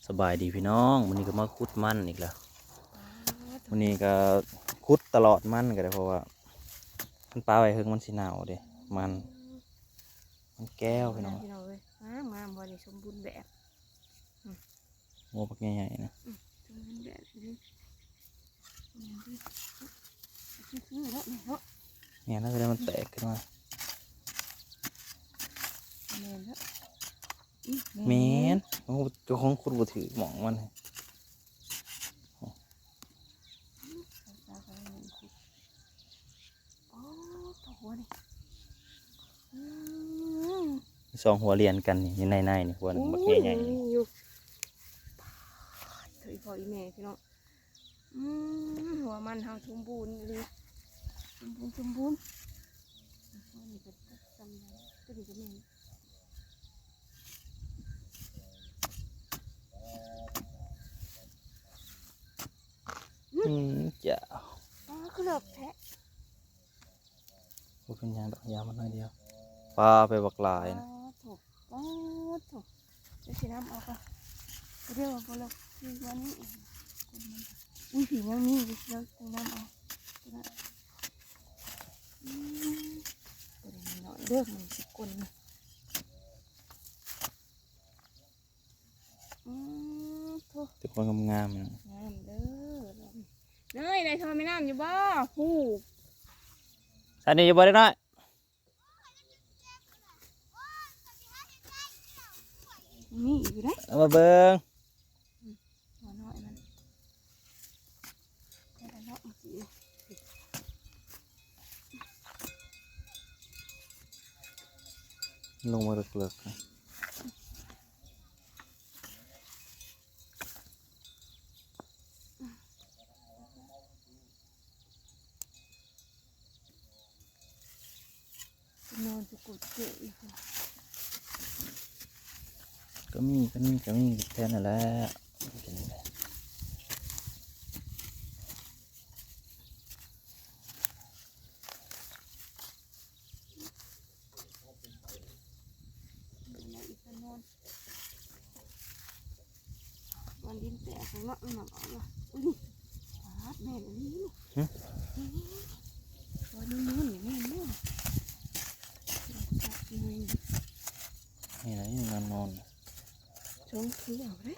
ສະບາຍດີພີ່ນ້ອງ ມື້ນີ້ກໍມາຂຸດມັນອີກແລ້ວ. ມື້ນີ້ກໍຂຸດຕະຫຼອດມັນກໍໄດ້ ເພາະວ່າມັນປະໄວ້ເຫິງມັນຊິເນົ່າເດ້ ມັນ ມັນແກ້ວພີ່ນ້ອງ ພີ່ນ້ອງເອີຍ. ງາມໆ ບໍ່ໄດ້ສົມບູນແບບ ໂອ້ ບັກໃຫຍ່ໆ ນະ ອືມ ສົມບູນແບບ ຄືໆ ເນາະ ເນາະ ແມ່ນແລ້ວ ກໍໄດ້ມັນແຕກຂຶ້ນມາ ແມ່ນແລ້ວ ອືມ ແມ່ນ ແມ່ນ ໂອ້ ເຈົ້າຂອງຂຸດບໍ່ຖືກໝ່ອງມັນ ໂອ້ ໂຕຫົວນີ້ ອືມ ມີສອງຫົວລຽນກັນນີ້ ຢູ່ໃນໆ ນີ້ ຫົວໜຶ່ງບັກໃຫຍ່ໆ ໂອ້ຍ ນີ້ ມີຢູ່ ປາດ ເອີຍ ພໍ່ອີ່ແມ່ພີ່ນ້ອງ ອືມ ຫົວມັນເຮົາສົມບູນອີ່ຫຼີ ສົມບູນ ສົມບູນ ຕົວນີ້ກໍສ່ຳ ຕົວນີ້ກໍແມ່ນ ອືມ ຈ້າ ປາ ຄືເລິກແທ້ ບໍ່ເປັນຫຍັງດອກ ຢາມັນໜ້ອຍດຽວ ປາໄປບັກຫຼາຍນະ ປາໂທ້ ປາໂທ້ ເດີຊິນຳເອົາກ່ອນ ດຽວບໍ່ເລິກຄືວ່ານີ້ ອຸ້ຍ ຜີຍັງມີຢູ່ ດຽວຈັ່ງນຳເອົາ ຕົວນັ້ນ ອືມ ຕົວນ້ອຍໆ ເດີ ມັນຊິກົນນະ ອືມ ໂທ້ ແຕ່ຄົນງາມໆ ນະ ງາມເດີ ເນີຍ ໄດ້ຖ້ວຍແມ່ນ້ຳຢູ່ບໍ່? ຜູ້ ໃສ່ນີ້ຢູ່ບໍ່ເດັກນ້ອຍ? ມີອີກຢູ່ເດ້ ເອົາມາເບິ່ງ ອືມ ຫົວນ້ອຍມັນ ລົງມາເລິກໆ ນອນຢູ່ກົກເກະຢູ່ ກໍມີ ກໍມີ ກໍມີແຖວນັ້ນແຫຼະ. ມັນດິນແຕກເນາະ ມັນອອກມາ ອຸ້ຍ ປາດ ແມ່ນອີ່ຫຼີນີ້ ຫຶ ນີ້ ນີ້ ນີ້ ໂອ້ຍ ນູນໆ ນີ້ແມ່ນເນາະ ນີ້ແຫຼະ ມັນນອນ ສອງເທື່ອເດ້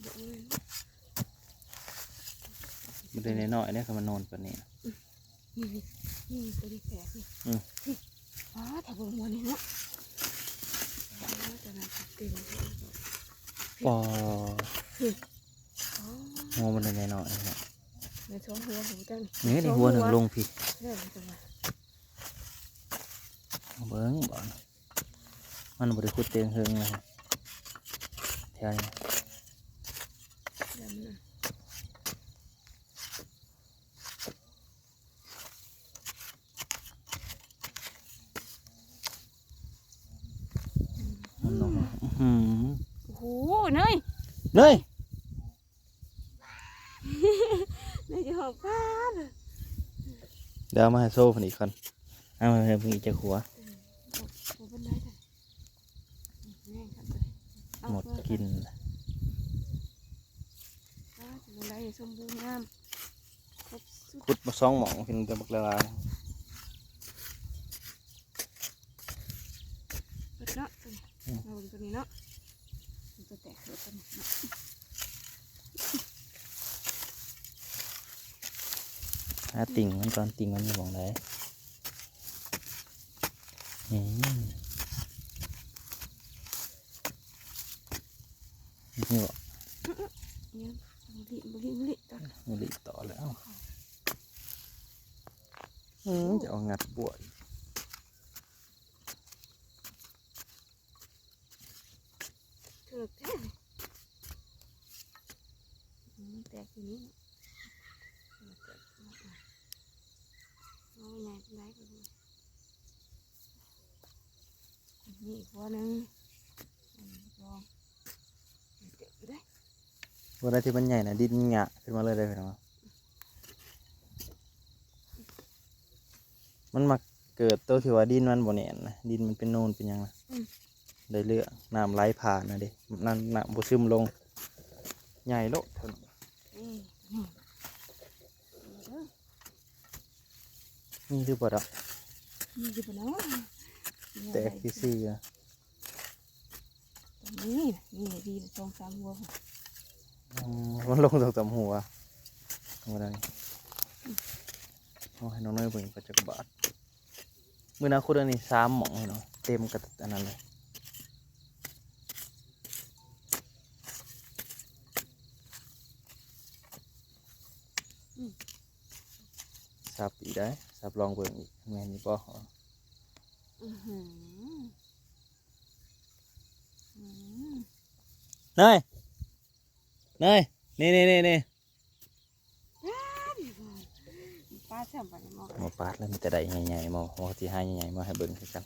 ບໍ່ແມ່ນ ບໍ່ໄດ້ນ້ອຍໆ ເດ້ ຄັນມັນນອນປານນີ້ນະ ອືມ ນີ້ ນີ້ ນີ້ ຕົວນີ້ແຕກນີ້ ອືມ ນີ້ ອໍ ຖ້າເບິ່ງຫົວນີ້ເນາະ ອໍ ຕົວນັ້ນເຕັມ ອໍ ນີ້ ອໍ ຫົວມັນນ້ອຍໆ ເນາະ ແມ່ນສອງຫົວ ຫົວຈັກນີ້ ນີ້ ນີ້ ສອງຫົວ ຫົວໜຶ່ງລົງພີ້ ເອີ ເບິ່ງ ມັນບໍ່ໄດ້ຂຸດແຕ່ງເຫິງນະ ແຖວນີ້ ມັນນອນ ອື ໂອ້ໂຫ ເນີຍ ເນີຍ. ເນຍຈະຫອບຄານ ດຽວເອົາມາໃຫ້ໂຊເພິ່ນອີກກ່ອນ ເອົາມາໃຫ້ເພິ່ນອີກຈັກຫົວ ອືມ ບໍ່ ບໍ່ເປັນໄດ ແມ່ນຄັກເລີຍ ເອົາ ໝົດກິນ ເອົາ ເອົາ ເອົາ ສົມບູນງາມ ຄົບສຸດ ຂຸດມາສອງໝ່ອງ ເຫັນແຕ່ບັກຫຼາຍໆ ເບິດເນາະ ຕົວນີ້ ອືມ ມາເບິ່ງຕົວນີ້ເນາະ ມັນຈະແຕກເກີດຕົວນີ້ເນາະ ຫາຕິ່ງມັນກ່ອນ ຕິ່ງມັນຢູ່ໝ່ອງໃດ ນີ້ ນີ້ບໍ່ ຍັງ ມະລິ ມະລິ ມະລິ ມະລິຕໍ່ແລ້ວ ອືມ ຈະເອົາງັດບວກ ຖືກແທ້ ອືມ ແຕກຢູ່ນີ້ ເອົາໃຫຍ່ປານໃດກໍ ນີ້ອີກຫົວໜຶ່ງ ອັນນີ້ລອງ ເຕີບຢູ່ເດ້ ຫົວໃດທີ່ມັນໃຫຍ່ນະ ດິນຫຍະຂຶ້ນມາເລີຍເດ້ພີ່ນ້ອງ ມັນມັກເກີດໂຕທີ່ວ່າດິນມັນບໍ່ແໜ້ນນະ ດິນມັນເປັນໂນນເປັນຫຍັງນະ ອືມ ໄດ້ເລື່ອງ ນ້ຳໄຫຼຜ່ານນະເດ້ ນ້ຳ ນ້ຳບໍ່ຊຶມລົງ ໃຫຍ່ໂລດເຖິງ ນີ້ ນີ້ ນີ້ເດີ ມີຫຼືບໍ່ດອກ? ມີຢູ່ບໍ່ເນາະ? ແຕກຊື່ໆ ນີ້ ນີ້ດີ ສອງສາມຫົວ ອໍ ມັນລົງສອງສາມຫົວ ຫົວໃດ? ເອົາໃຫ້ນ້ອງເນີຍເບິ່ງກ່ອນຈັກບາດ. ມື້ໜ້າຂຸດອັນນີ້ສາມໝ່ອງເນາະ ເຕັມກັບອັນນັ້ນເລີຍ. ອືມ ສັບອີກໄດ໋ ສັບລອງເບິ່ງອີກ ແມ່ນຢູ່ບໍ່? ອືຫື ອືມ ເນີຍ ເນີຍ ນີ້ໆໆໆ ປາດຊ້ຳປານນີ້ໝໍ ໝໍປາດແລ້ວ ມີແຕ່ໄດ້ໃຫຍ່ໆ ໝໍ ເຮົາຊິຫາໃຫຍ່ໆມາໃຫ້ເບິ່ງຄືກັນ.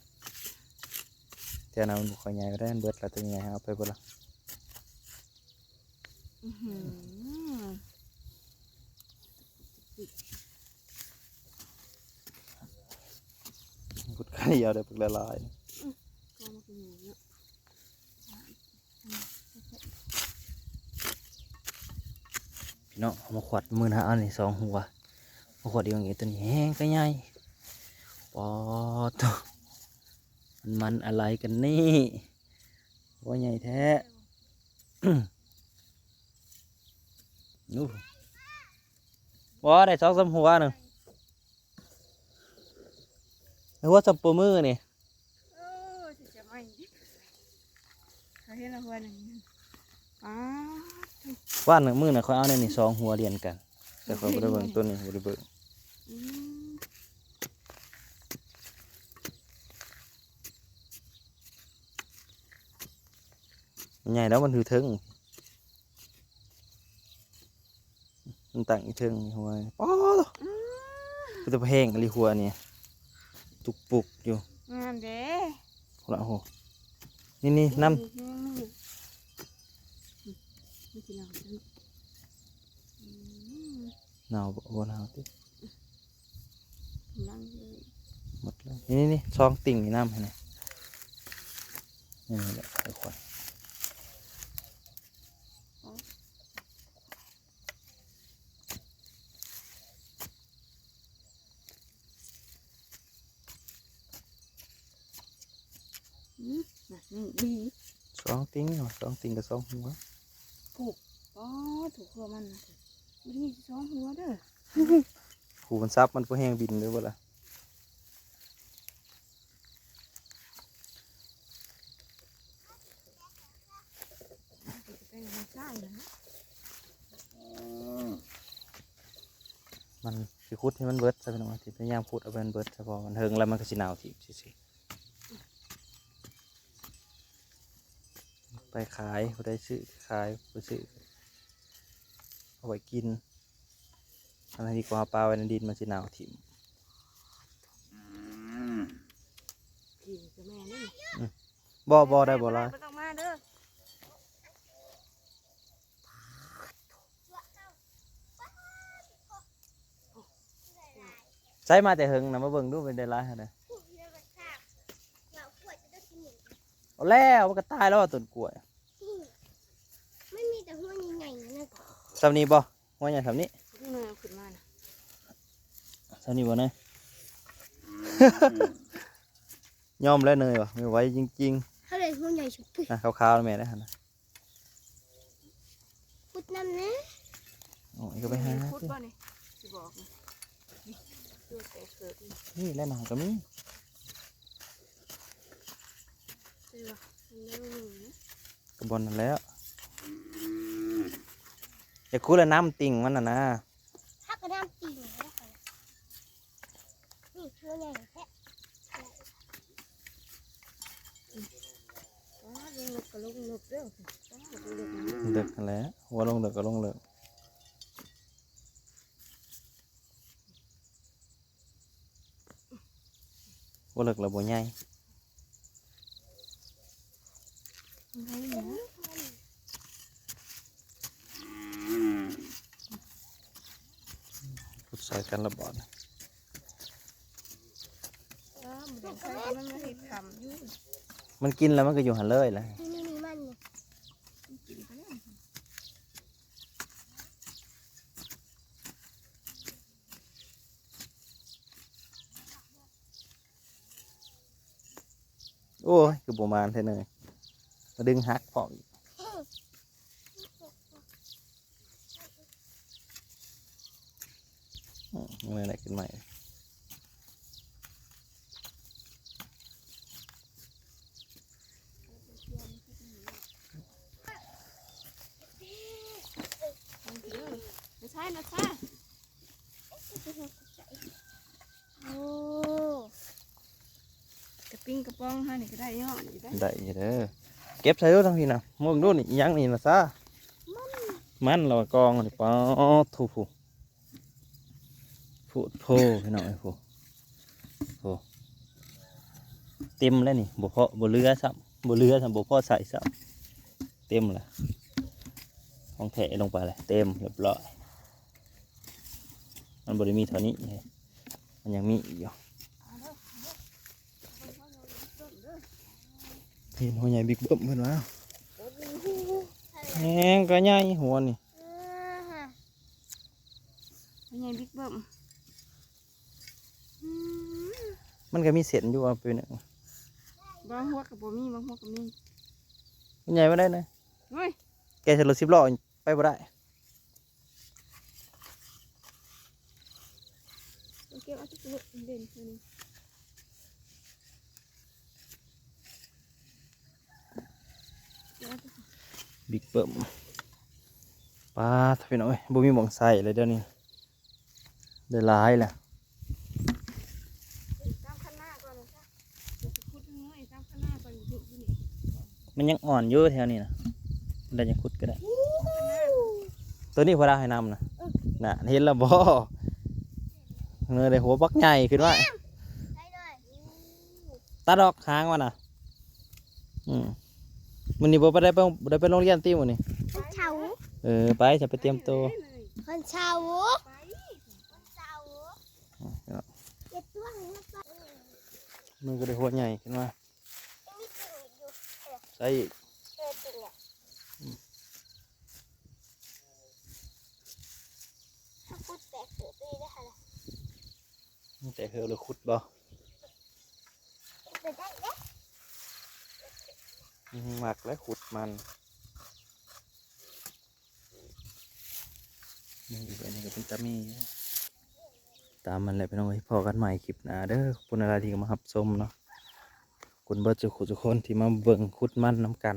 ແຖວນັ້ນມັນບໍ່ຄ່ອຍໃຫຍ່ປານໃດ ມັນເບິດແລ້ວ ຕົວໃຫຍ່ເຮົາເອົາໄປເບິດລະ. ອືຫື ພຸດໄຂ່ເອົາໄດ້ບັກຫຼາຍໆ ອືມ ກໍມັນກໍໃຫຍ່ເນາະ. ພີ່ນ້ອງ ເອົາມາຂວັດມື້ນະ ອັນນີ້ສອງຫົວ ມາຂວັດອີກ ຕົວນີ້ແຮງກະໃຫຍ່ ປາດໂທ້ ມັນ ມັນອະໄລກັນນີ້ ຫົວໃຫຍ່ແທ້ ໂອ້ ບໍ່ ໄດ້ສອງສາມຫົວໜຶ່ງ ຫົວສ່ຳໂປ້ມືນີ້ ເອີ ຊິຈະໄໝ້ ເຂົາເຫັນລະຫົວໜຶ່ງ ປາດໂທ້ ວານມື້ນະຂ້ອຍເອົາໃນນີ້ສອງຫົວລຽນກັນ ແຕ່ຂ້ອຍບໍ່ໄດ້ເບິ່ງ ຕົວນີ້ບໍ່ໄດ້ເບິ່ງ ອືມ ມັນໃຫຍ່ແລ້ວ ມັນຢູ່ເທິງ ມັນຕັ້ງຢູ່ເທິງນີ້ ຫົວນີ້ ປາດໂທ້ ອືມ ເປັນຕາແພງອີ່ຫຼີຫົວນີ້ ຕຸກປຸກຢູ່ ງາມເດ້ ພຸ້ນລະ ໂອ້ ນີ້ໆ ນຳ ນີ້ ນີ້ ນີ້ ອືມ ໜາວບໍ່? ບໍ່ໜາວຕິ ກຳລັງເລີຍ ໝົດແລ້ວ ນີ້ໆ ຊ່ອງຕິ່ງນີ້ນຳຫັ້ນນະ ນີ້ແຫຼະ ຄ່ອຍໆ ອືມ ນະ ນີ້ດີ ສອງຕິ່ງເນາະ ສອງຕິ່ງກັບສອງຫົວ ຜູ້ ປາດ ຖືກຫົວມັນນະ ມັນມີສອງຫົວເດີ ຜູ້ມັນສັບ ມັນບໍ່ແຮງບິນເດີບໍ່ລະ? ມັນຊິຂຸດໃຫ້ມັນເບິດຊະ ພີ່ນ້ອງ ຊິພະຍາຍາມຂຸດເອົາໃຫ້ມັນເບິດຊະ ເພາະມັນເຫິງແລ້ວມັນກໍຊິເນົ່າຖິ້ມຊື່ໆ ໄປຂາຍ ຜູ້ໃດຊື້ຂາຍ ຜູ້ຊື້ເອົາໄວ້ກິນ ອັນນັ້ນດີກວ່າເອົາປະໄວ້ໃນດິນ ມັນຊິເນົ່າຖິ້ມ ອືມ ກິນກໍແມ່ນນີ້ ອືມ ບໍ່ ບໍ່ໄດ້ບໍ່ຫຼາຍ ບໍ່ຕ້ອງມາເດີ ໃຊ້ມາແຕ່ເຫິງນະ ມາເບິ່ງດູ ເປັນໄດ້ຫຼາຍຫັ້ນນະ ເອົາແລ້ວ ມັນກໍຕາຍແລ້ວຕົ້ນກ້ວຍ ມັນມີແຕ່ຫົວໃຫຍ່ໆ ນັ້ນ ຊ່ຳນີ້ບໍ່? ຫົວໃຫຍ່ຊ່ຳນີ້ ເອົາຂຶ້ນມານະ ຊ່ຳນີ້ບໍ່ເນີຍ? ຍອມແລ້ວເນີຍວ່າ ໄມ່ໄຫວຈິງໆ ເຮົາໄດ້ຫົວໃຫຍ່ສຸດ ນະ ຂາວໆ ແມ່ນແລ້ວຫັ້ນນະ ຂຸດນຳແດ່ ໂອ້ຍ ກໍໄປຫາ ຂຸດບໍ່ນີ້ ຊິບອກນະ ນີ້ ຕົວແຕກເກີດນີ້ ນີ້ແຫຼະ ໜາວກໍມີ ເອີ ມັນຍັງມີນະ ກະບ່ອນນັ້ນແຫຼະ ຢາກຂຸດລະນ້ຳຕິ່ງມັນຫັ້ນນະ ຫາກະນ້ຳຕິ່ງ ນີ້ຕົວໃຫຍ່ແທ້ ອໍ ລົງເລິກກໍລົງເລິກເດີ ເລິກຫັ້ນແຫຼະ ຫົວລົງເລິກກໍລົງເລິກ. ບໍ່ເລິກແລ້ວບໍ່ໃຫຍ່ ຂຸດຊ່ອຍກັນລະບາດນີ້ ເອີ ມັນເຫັນໄຂ່ມັນມາເຮັດຄຳຢູ່ ມັນກິນແລ້ວມັນກໍຢູ່ຫັ້ນເລີຍແຫຼະ ນີ້ໆ ມັນນີ້ ມັນກິນໄປແລ້ວ. ໂອ້ຍ ຄືບໍ່ມານແທ້ເນີຍ ມາດຶງຫັກພ້ອມອີກ. ອືມ ເມື່ອໄດ້ຂຶ້ນໃໝ່. ມາໃຊ້ ມາໃຊ້. ໂອ້ ກະປິງກະປອງເຮົານີ້ກະໄດ້ເນາະ ນີ້ກະໄດ້ ໄດ້ຢູ່ເດີ. ເກັບໃສ່ໂລດທາງພີ້ນະ ເບິ່ງດູນີ້ ອີ່ຫຍັງນີ້ນະຊາ? ມັນ ມັນລະກອງນີ້ ປາດໂທ້ ໂພດໂພ ພີ່ນ້ອງເອີຍ ໂພດໂພ ເຕັມແລ້ວນີ້ ບໍ່ພໍ ບໍ່ເຫຼືອຊ້ຳ ບໍ່ເຫຼືອຊ້ຳ ບໍ່ພໍໃສ່ຊ້ຳ ເຕັມລະ. ຂອງແທ້ລົງໄປລະ ເຕັມຮຽບຮ້ອຍ. ມັນບໍ່ໄດ້ມີເທົ່ານີ້ເດ້ ມັນຍັງມີອີກຢູ່. ເຫັນຫົວໃຫຍ່ບິກເບິ່ມເພິ່ນວ່າ ແຮງກະໃຫຍ່ຫົວນີ້ ຫົວໃຫຍ່ບິກເບິ່ມ. ອືມ ມັນກະມີເສັ້ນຢູ່ວ່າເປັນຫຍັງ ບາງຫົວກະບໍ່ມີ ບາງຫົວກະມີ. ມັນໃຫຍ່ປານໃດນະ? ໂອ້ຍ ແກະໃສ່ລົດສິບລໍ້ໄປບໍ່ໄດ້. ເກັບເອົາຈັກໂລດເດັ່ນເທົ່ານີ້ ເກັບເອົາຈັກ ບິກເບິ່ມ. ປາດ ພີ່ນ້ອງເອີຍ ບໍ່ມີໝ່ອງໃສ່ເລີຍດຽວນີ້ ໄດ້ຫຼາຍແລ້ວ. ຕາມຄັນນາກ່ອນນະ ເດີຊິຂຸດເລີຍ ຕາມຄັນນາກ່ອນ ຢູ່ນີ້ ມັນຍັງອ່ອນຢູ່ແຖວນີ້ນະ ໄດ້ຈັ່ງຂຸດກະໄດ້. ໂຕນີ້ພວກລາວໃຫ້ນຳນະ ເອີ ນະ ເຫັນແລ້ວບໍ່? ເນີຍ ໄດ້ຫົວບັກໃຫຍ່ຂຶ້ນມາ ໄດ້ເລີຍ. ຕັດອອກຫາງມັນນະ. ອືມ ມື້ນີ້ບໍ່ໄດ້ໄປ ບໍ່ໄດ້ໄປໂຮງຮຽນຕິມື້ນີ້? ວັນເສົາ. ເອີ ໄປ ຈະໄປຕຽມໂຕ ວັນເສົາ ວັນເສົາ. ອືມ ເຮັດຕົວໃຫ້ມັນ ມັນກະໄດ້ຫົວໃຫຍ່ຂຶ້ນມາ. ຍັງມີຕີນອີກຢູ່ ໃສ່ອີກ ເອີ ຕີນນີ້ ອືມ ເຮົາຂຸດແຕກເກີບໄດ້ເດ້ຫັ້ນລະ. ແຕກເກີບແລ້ວຂຸດບໍ່? ເປັນໄປໄດ້ເດ້ ອືມ ມັກແຫຼະຂຸດມັນ. ນີ້ ອັນນີ້ກະເປັນຕາມີ. ຕາມນັ້ນແຫຼະພີ່ນ້ອງເອີຍ ພໍ້ກັນໃໝ່ຄລິບໜ້າເດີ. ຂອບຄຸນຫຼາຍໆທີ່ເຂົ້າມາຮັບຊົມເນາະ ຂອບຄຸນເບິດສູ່ຜູ້ສູ່ຄົນທີ່ມາເບິ່ງຂຸດມັນນຳກັນ.